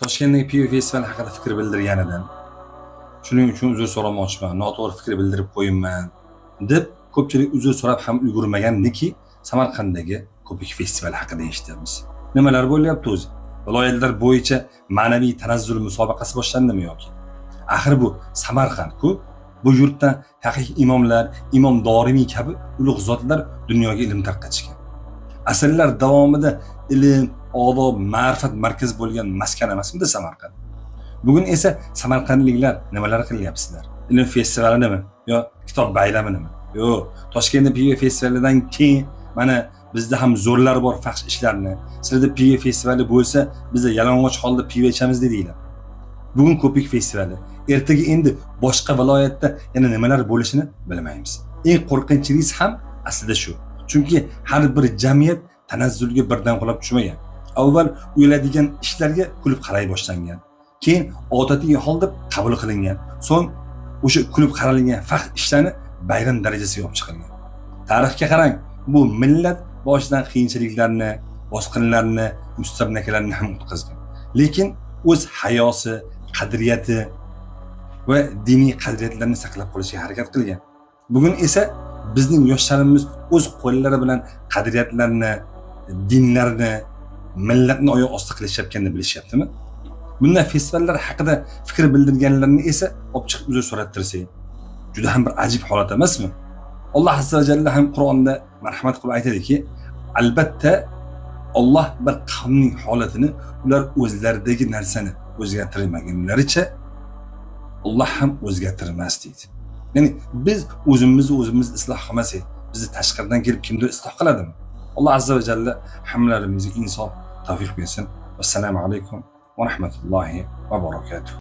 Toshkentdagi pivo festivali haqida fikr bildirgan edim. Shuning uchun uzr so'ramoqchiman, noto'g'ri fikr bildirib qo'yibman deb ko'pchilik uzr so'rab ham ulgurmagandiki, Samarqanddagi ko'pik festivali haqida eshitamiz. Nimalar bo'lyapti o'zi? Viloyatlar bo'yicha ma'naviy tanazzul musobaqasi boshlandimi yoki? Axir bu Samarqand-ku. Bu yurtdan faqih imomlar, Imom Dorimiy kabi ulug' zotlar dunyoga ilm tarqatishgan. Asrlar davomida ilm, odob, ma'rifat markazi bo'lgan maskan emasmidi Samarqand? Bugun esa samarqandliklar nimalar qilyapsizlar? Ilm festivalinimi yo kitob bayraminimi? Yo'q, Toshkentda pivo festivalidan keyin mana bizda ham zo'rlar bor fahsh ishlarni. Sizlarda pivo festivali bo'lsa, bizda yalang'och holda pivo ichamiz dedinglar. Bugun ko'pik festivali. Ertaga endi boshqa viloyatda yana nimalar bo'lishini bilmaymiz. Eng qo'rqinchlisi ham aslida shu. Chunki har bir jamiyat tanazzulga birdan qulab tushmagan. Avval uyaladigan ishlarga kulib qaray boshlangan. Keyin odatiy hol deb qabul qilingan. So'ng o'sha kulib qaralingan fahsh ishlarni bayram darajasiga olib chiqilgan. Tarixga qarang, bu millat boshidan qiyinchiliklarni, bosqinlarni, mustamlakalarni ham o'tkazgan. Lekin o'z hayosi, qadriyati va diniy qadriyatlarni saqlab qolishga harakat qilgan. Bugun esa bizning yoshlarimiz o'z qo'llari bilan qadriyatlarni, dinlarni, millatni oyoq osti qilishyapganini bilishyaptimi? Bunday festivallar haqida fikr bildirganlarni esa olib chiqib uzr so'rattirsak, juda ham bir ajib holat emasmi? Alloh azza va jalla ham Qur'onda marhamat qilib aytadiki, albatta Alloh bir qavmning holatini ular o'zlaridagi narsani o'zgartirmagunlaricha Alloh ham o'zgartirmas deydi. Ya'ni biz o'zimizni o'zimiz isloh qilmasak, bizni tashqaridan kelib kimdir isloh qiladimi? Alloh azza va jalla hammalarimizga insof, tavfiq bersin. Assalomu alaykum va rahmatullohi va barakatuh.